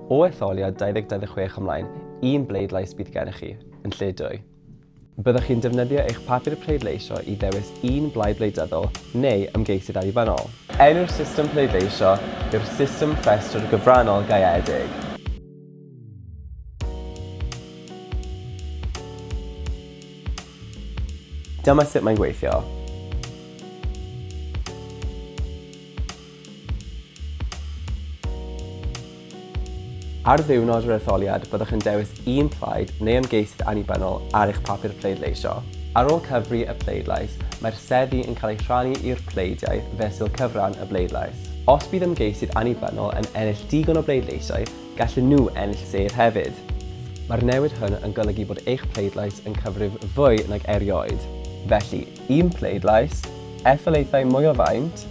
O etholiad 2026 ymlaen, un bleidlais bydd gennych chi, yn lle dwy. Byddwch chi'n defnyddio eich papur pleidleisio i ddewis un blaid wleidyddol neu ymgeisydd annibynnol. Enw'r system pleidleisio yw'r System Rhestr Gyfrannol Gaeedig. Dyma sut mae'n gweithio. Ar ddiwrnod yr etholiad, byddwch yn dewis un plaid neu ymgeisydd annibynnol ar eich papur pleidleisio. Ar ôl cyfri y pleidlais, mae'r seddi yn cael eu rhannu i'r pleidiau fesul cyfran y bleidlais. Os bydd ymgeisydd annibynnol yn ennill digon o bleidleisiau, gallen nhw ennill sedd hefyd. Mae'r newid hwn yn golygu bod eich pleidlais yn cyfrif fwy nag erioed. Felly, un pleidlais, etholaethau mwy o faint.